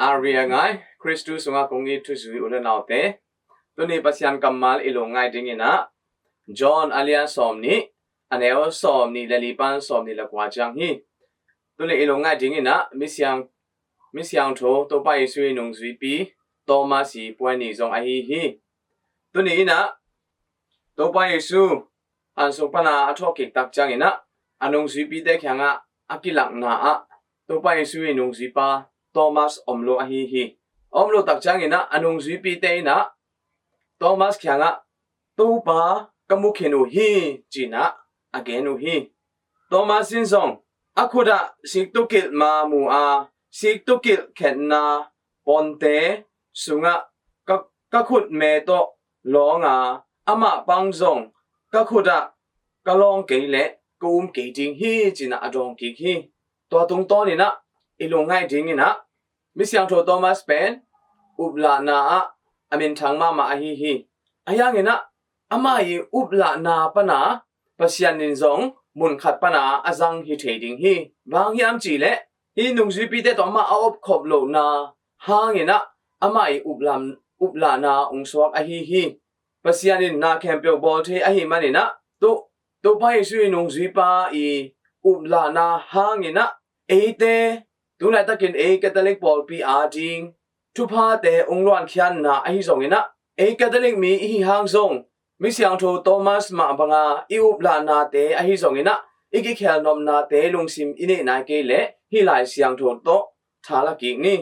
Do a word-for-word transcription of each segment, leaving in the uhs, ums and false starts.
A ri a ngai Khristu sungah kong it thuzui u le naute, tuni Pasian kammal i lungngaih dingin ah John a lian sawm nih, a neu sawm nih le li pan sawm nih le kua ciang hi. Tuni i lungngaih dingin ah misiang misiangtho Topa Jesu i nungzuipi Thomas i puai ni zong ahi hi. Tuni in ah Topa Jesu an sung pana a thawhkik tak ciangin ah a nungzuipite kiangah a kilakna ah Topa Jesu i nungzuipa Thomas om lo ahi hi. A om lo tak ciangin ah a nungzuipite in ah Thomas kiangah, "Topa ka mu khin uh hi," ci-in ah a gen uh hi. Thomas in zong a khut ah siktukilh ma mu a, siktukilh khetna ponte sungah ka, ka khutme tawh lawng a, amah pang zong ka khut ah ka lawng kei leh ka um kei ding hi, ci-in ah a dawng kik hi. Tua tungtawn in ah i lungngaih dingin ah misiangtho Thomas pen uplahna ah a minthang mahmah ahi hi. Ahi hangin ah amah i uplahna pana Pasian in zong mun khat pana a zang hi thei ding hi. Bang hang hiam cih leh hih nungzuipite tawh amah a opkhop lohna hangin ah amah i uplam, uplahna hong suak ahi hi. Pasian in na khempeuh bawl thei ahih manin ah, To, Topa Jesu i nungzuipa i uplahna hangin ah eite, tu laitakin ei Catholic pawlpi ading thuphate hong luankhiatna ahi zongin ah, ei Catholic mi i hi hang zong misiangtho Thomas mah banga i uplahnate ahi zongin ah, i kikhelnopnate lungsim i neih nai kei leh hih Lai Siangtho tawh thala kik ni.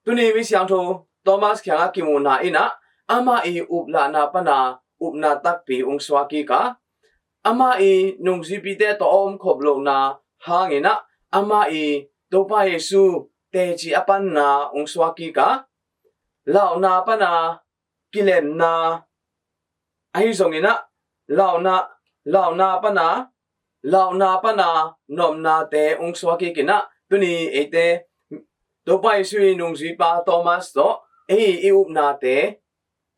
Tuni misiangtho Thomas kiangah kimuhna in ah amah i uplahna pana upna takpi hong suak kik a, amah i nungzuipite tawh a omkhop lohna hangin ah amah i Topa Jesu teci a panna hong suak kik a, lauhna pana kilemna ahi zongin ah, lauhna, lauhna pana, lauhna pana nopnate hong suak kik in ah, tuni eite Topa Jesu i nungzuipa Thomas tawh ei i upnate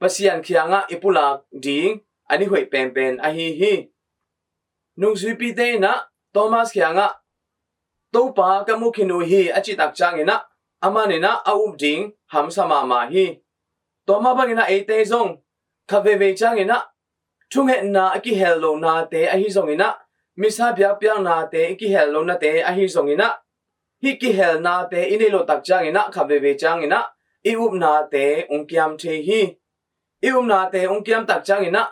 Pasian kiangah i pulak ding a ni hoih penpen ahi hi. Nungzuipite in ah Thomas kiangah, "Topa ka mu khin uh hi," a cih tak ciangin ah, aman in ah a up ding hamsa mahmah hi. Tua mah bangin ah eite zong khat veivei ciangin ah thungetna a kihel lohnate ahi zongin ah, missa biakpiaknate i kihel lohnate ahi zongin ah, hih kihelnate i neih loh tak ciangin ah khat veivei ciangin ah i upnate hong kiam thei hi. I upnate hong kiam tak ciangin ah,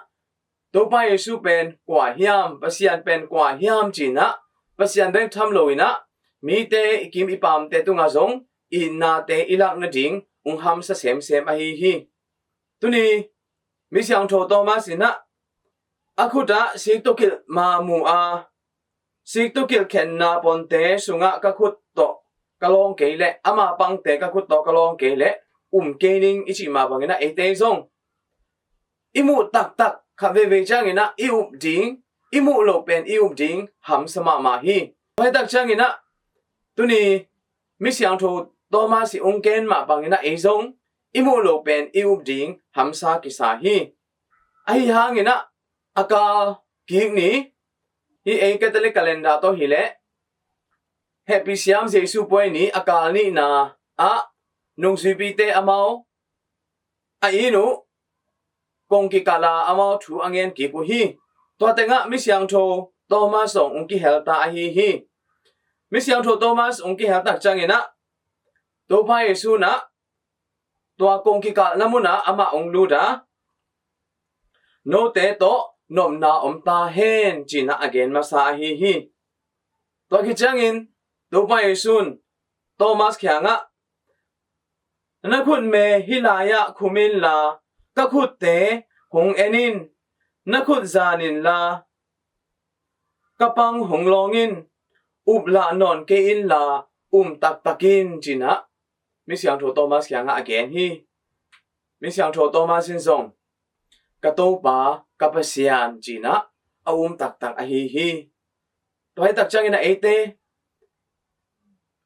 Topa Jesu pen kua hiam, Pasian pen kua hiam ci-in ah, Pasian bek tham lo in ah, mite i kim i pamte tungah zong itnate i lak nading hong hamsa semsem ahi hi. Tuni misiangtho Thomas in ah a khut ah siktukilh ma mu a, siktukilh khenna ponte sungah ka khut tawh ka lawng kei leh, ama pangte ka khut tawh ka lawng kei leh um kei ning i cih mah bangin ah eite zong i muh taktak khat veivei ciangin ah i up ding, i muh loh pen i up ding hamsa mahmah hi. Tua hi tak ciangin ah tuni misiangtho Thomas i hong gen mah bangin ah ei zong i muh loh pen i up ding hamsa kisa hi. Ahi hangin ah a kal kik ni, hih ei Catholic calendar tawh hileh Hehpihsiam Jesu puai ni a kal nihna ah nungzuipite amau a inn uh kong kikalh a amau thu a ngen kik uh hi. Tua tengah misiangtho Thomas zong hong kihel ta ahi hi. Misiangtho Thomas hong kihel tak ciangin ah Topa Jesu in ah tua kong kikalhna munah amah hong lut a, "Note tawh nopna om ta hen," ci-in ah a gen masa ahi hi. Tua khit ciangin Topa Jesu in Thomas kiangah, "Na khutme hih lai-ah khum inla, ka khutte hong en in. Na khut zan inla, ka pang hong lawng in. Uplah nawn kei inla, um taktak in," ci-in ah misiangtho Thomas kiangah a gen hi. Misiangtho Thomas in zong, "Ka Topa, ka Pasian," ci-in ah a um taktak ahi hi. Tua hi tak ciangin ah eite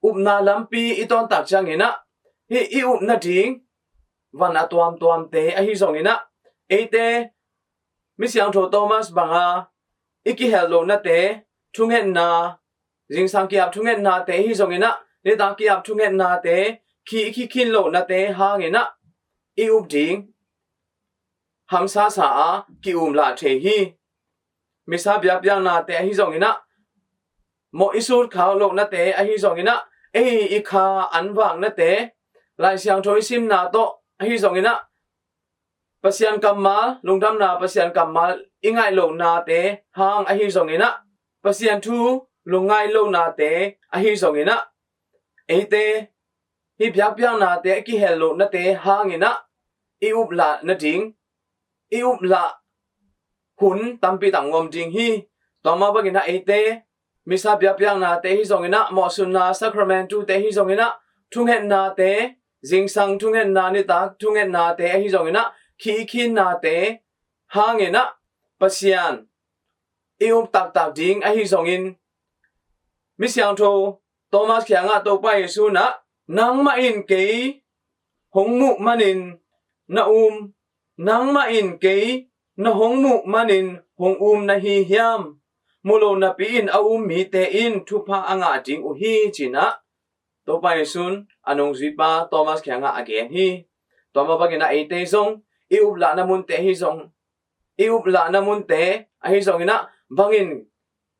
upna lampi i tawn tak ciangin ah, hih i up nading van a tuamtuamte ahi zongin ah, eite misiangtho Thomas banga i kihel lohnate, thungetna, zingsang ki-ap thungetnate ahi zongin ah, nitak ki-ap thungetnate, khi i khikhin lohnate hangin ah i up ding hamsasa a ki-umlah thei hi. Misa biakpiaknate ahi zongin ah, mawh i sut khak lohnate ahi zongin ah, ei i kha an vaknate, Lai Siangtho i simna tawh ahi zongin ah, Pasian kammal, lungdamna Pasian kammal i ngaih lohnate hang ahi zongin ah, Pasian thu lungngaih lohnate ahi zongin ah, eite hih biakpiaknate a kihel lohnate hangin ah i uplah nading, i uplah hun tampi tak ngom ding hi. Tua mah bangin ah eite misa biakpiaknate ahi zongin ah, mawhsutna sacramentte ahi zongin ah, thungetnate, zingsang thungetna, nitak thungetnate ahi zongin ah, khi i khinnate hangin ah Pasian i up taktak ding ahi zongin, mi siangtho Thomas kiangah Topa Jesu in ah, nangmah in kei hong muh manin na um, nangmah in kei na hong muh manin hong um na hi hiam? Mu lo napi-in a um mite in thupha a ngah ding uh hi, ci-in ah Topa Jesu in a nungzuipa Thomas kiangah a gen hi. Tua mah bangin ah eite zong i uplahna munte ahi zong, i uplahna munte ahi zongin ah bangin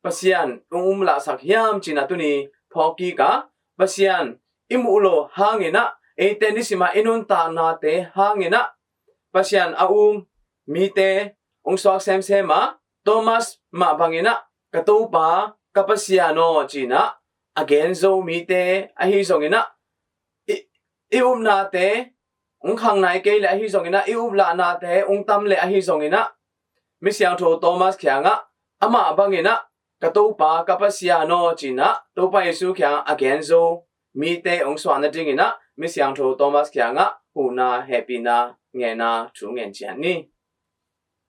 Pasian hong umlahsak hiam, ci-in ah tuni phawkkik a, Pasian i muh lo hangin ah, eite nisim a i nuntaknate hangin ah Pasian a um mite hong suak semsem a, Thomas mah bangin ah, ka Topa, ka Pasian aw, ci-in ah a gen zo mite ahi zongin ah, i, i upnate hong khang nai kei leh ahi zongin ah, i uplahnate hong tam leh ahi zongin ah, mi siangtho Thomas kiangah amah bangin ah, ka Topa, ka Pasian aw, ci-in ah Topa Jesu kiangah a gen zo mite hong suah nadingin ah, mi siangtho Thomas kiangah huhna, hehpihna ngenna thu ngen ciat ni.